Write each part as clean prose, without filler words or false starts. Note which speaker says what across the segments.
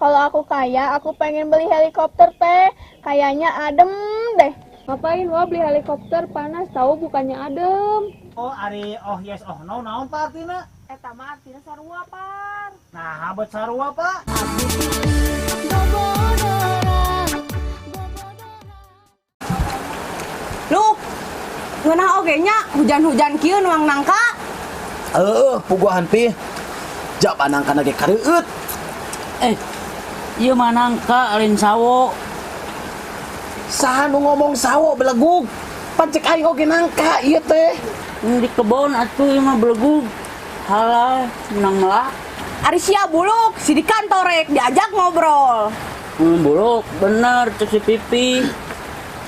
Speaker 1: Kalau aku kaya, aku pengen beli helikopter teh. Kayaknya adem deh.
Speaker 2: Ngapain wah beli helikopter, panas tahu bukannya adem.
Speaker 3: Oh, ari oh yes oh no naon Pak artina?
Speaker 2: Eta mah artina sarua, Par.
Speaker 3: Nah, abet sarua, Pak.
Speaker 4: Luk, ngeunah oge nya hujan-hujan kieu nuang nangka.
Speaker 5: Heeh, puguhan pi. Jaba nangka ge kareueut.
Speaker 6: Ieu mah nangka lain sawo.
Speaker 5: Saha nu ngomong sawo belegug? Pan cek aing oge nangka ieu teh.
Speaker 6: Di kebon atuh ieu mah belegug. Halal menang melak.
Speaker 4: Ari sia buluk, si di kantor rek diajak ngobrol.
Speaker 6: Buluk bener cek si Pipi.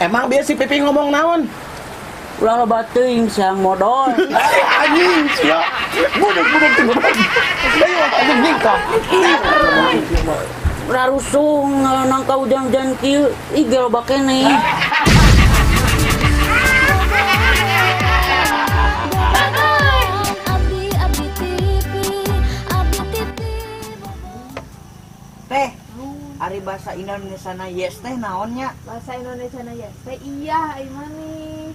Speaker 5: Emang biar si Pipi ngomong naon?
Speaker 6: Ulah loba teuing siang modal.
Speaker 5: Anjing sia. Budeg-budeg teh budeg. Ayo anjing ningkah.
Speaker 6: Ulah rusuh nangka hujan-hujan kieu, ih ge loba keneh.
Speaker 7: Teh, ari bahasa Indonesia na yes teh naonnya?
Speaker 2: Bahasa Indonesia na yes teh iya ai maneh.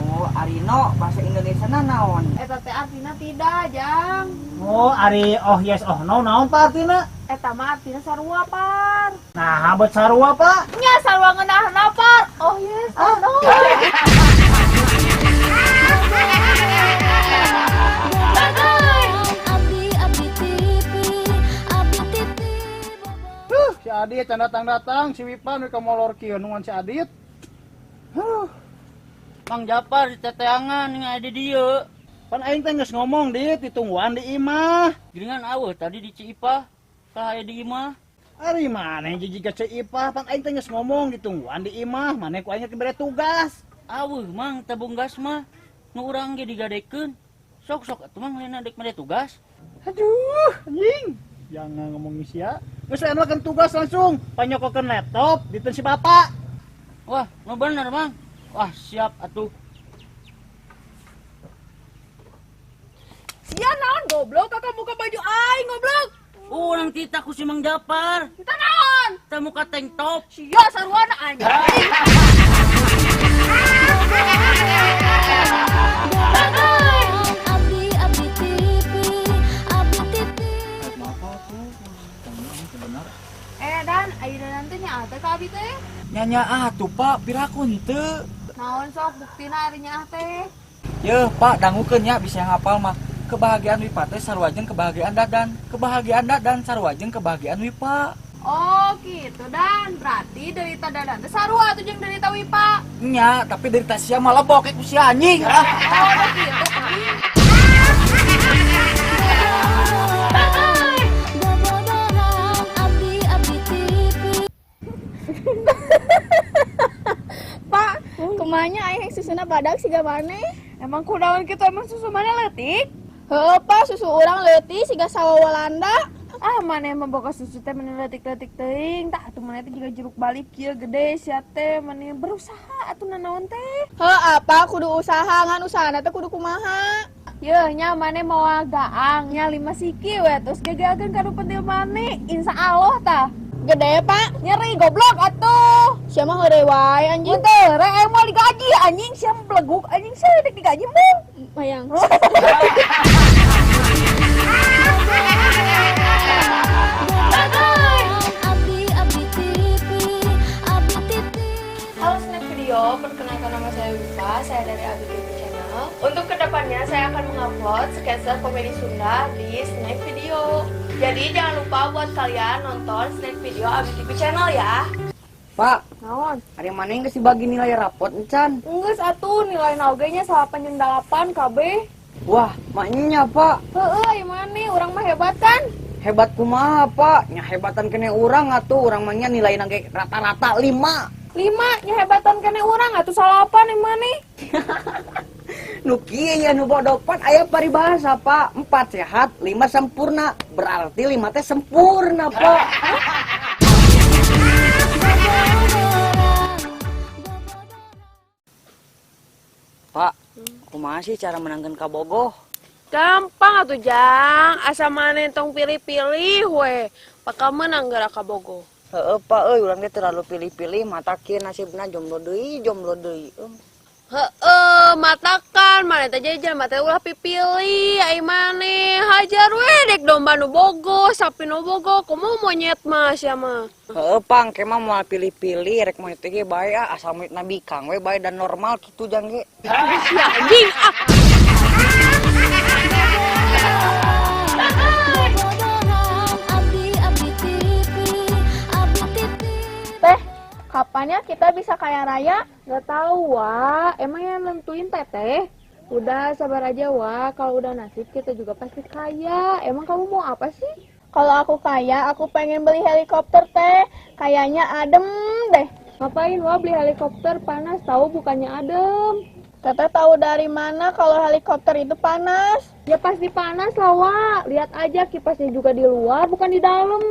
Speaker 7: Oh, ari no bahasa Indonesia na naon?
Speaker 2: Eta teh artina tidak, Jang.
Speaker 3: Oh, ari oh yes oh no naon Pak artina?
Speaker 2: Eta mah artina sarua, Par.
Speaker 3: Nah, abet sarua, Pak.
Speaker 2: Nya sarua ngeunahna, Par. Oh yes, oh no.
Speaker 3: Si Adit can datang-datang, si Wipan we ka molor kieu nungan si Adit. Huh.
Speaker 6: Mang Japar di teteangan ning aya di dieu.
Speaker 3: Pan aing teh geus ngomong dit ditungguan di imah.
Speaker 6: Geuningan aweuh tadi di Ciipah, kalah aya di imah.
Speaker 3: Ari maneh jijik ka Ciipah, pan aing teh geus ngomong ditungguan di imah, maneh ku aing dibere tugas.
Speaker 6: Aweuh mang tabung gas mah nu urang ge digadekeun. Sok-sok atuh mang lain dek mere tugas.
Speaker 3: Aduh, anjing. Jangan ngomong sia. Geus aya kan tugas langsung, panyokokeun laptop diteun si bapak.
Speaker 6: Wah, nu bener mang. Wah, siap atuh.
Speaker 2: Sia naon goblok kakak muka baju aing goblok.
Speaker 6: Urang tita ku si Mang Japar.
Speaker 2: Tita naon?
Speaker 6: Tita muka tank top.
Speaker 2: Sia sarwana anjing. Dan ayeuna nanti nya teh ka abi teh.
Speaker 7: Nya ah tuh Pak, piraku henteu.
Speaker 2: Naon sok buktina ari nyaah teh?
Speaker 7: Yeuh Pak, dangukeun nya bisa ngapal mah. Kebahagiaan Wipa teh sarua jeung kebahagiaan Dadan. Kebahagiaan Dadan sarua jeung kebahagiaan Wipa.
Speaker 2: Oh gitu Dan, berarti derita Dadan teh sarua atuh jeung derita Wipa.
Speaker 7: Nya, tapi derita sia mah lebok ku sia anjing. Ah.
Speaker 2: Oh gitu.
Speaker 1: Pak, kumanya aing susuna badak siga maneh?
Speaker 2: Emang kunaon kitu, emang susu maneh leutik?
Speaker 1: Heueuh Pak, susu urang leutik siga sawo Walanda.
Speaker 2: Ah, maneh mah boga susu teh meni leutik-leutik teuing. Tah atuh maneh teh jiga jeruk balik kieu gede sia teh meni berusaha atuh nanaon teh.
Speaker 1: Heuh, apa kudu usaha ngan usahana teh kudu kumaha?
Speaker 2: Yeuh nya maneh moal gaang nya 5 siki we terus gegeakeun ka nu pentil maneh insya Allah tah.
Speaker 1: Gede Pak,
Speaker 2: nyeri goblok atuh.
Speaker 1: Sia mah heureuy wae anjing.
Speaker 2: Henteu, rek aing moal digaji anjing, sia mah beleguk anjing, sia dek digaji mung.
Speaker 1: Hayang.
Speaker 2: Halo Snack Video, perkenalkan nama saya Wipa, saya dari Abi TV Channel. Untuk kedepannya saya akan mengupload sketsa komedi Sunda di Snack Video. Jadi jangan lupa buat kalian nonton Snack Video Abi TV Channel ya.
Speaker 7: Pak,
Speaker 2: Naon?
Speaker 7: ari maneh geus dibagi nilai rapot encan?
Speaker 2: Geus atuh nilai oge nya 8,8 KB.
Speaker 7: Wah, maknya Pak.
Speaker 2: Heeh, ari maneh urang mah hebat kan?
Speaker 7: Hebat kumaha Pak? Nya hebatan kene urang atuh, urang mah nya nilai ge rata-rata 5.
Speaker 2: 5 nya hebatan kene urang atuh 8 ari maneh.
Speaker 7: Nu kieu nya nu bodoh pan aya paribahasa Pak, 4 sehat, 5 sempurna. Berarti 5 teh sempurna Pak. Pak, kumaha sih cara menangkeun kabogoh?
Speaker 2: Gampang atuh, Jang, asa maneh tong pilih-pilih we. Bakal menang geura kabogoh.
Speaker 7: Heeh, Pak euy, urang teh terlalu pilih-pilih, matak kieu nasibna jomblo deui, jomblo deui.
Speaker 2: Heeh, matakan maneh teh jadi jelema teh ulah pipilih, ai maneh hajar we dek domba nu bogoh, sapi nu bogoh, komo monyet mah sia mah.
Speaker 7: Heeh, Pang, ke mah moal pilih-pilih, rek monyet ge bae ah, asal monyetna bikang we bae dan normal kitu, Jang, ge.
Speaker 2: Sia anjing ah.
Speaker 8: Bobodoran abdi abdi TV abdi TV.
Speaker 1: Teh, kapan ya kita bisa kaya raya?
Speaker 2: Gak tahu, Wa. Emang yang nentuin Teteh? Udah sabar aja, Wa. Kalau udah nasib kita juga pasti kaya. Emang kamu mau apa sih?
Speaker 1: Kalau aku kaya, aku pengen beli helikopter, Teh. Kayaknya adem deh.
Speaker 2: Ngapain, Wa, beli helikopter? Panas tahu, bukannya adem.
Speaker 1: Teteh tahu dari mana kalau helikopter itu panas?
Speaker 2: Ya pasti panas lah, Wa. Lihat aja kipasnya juga di luar, bukan di dalam.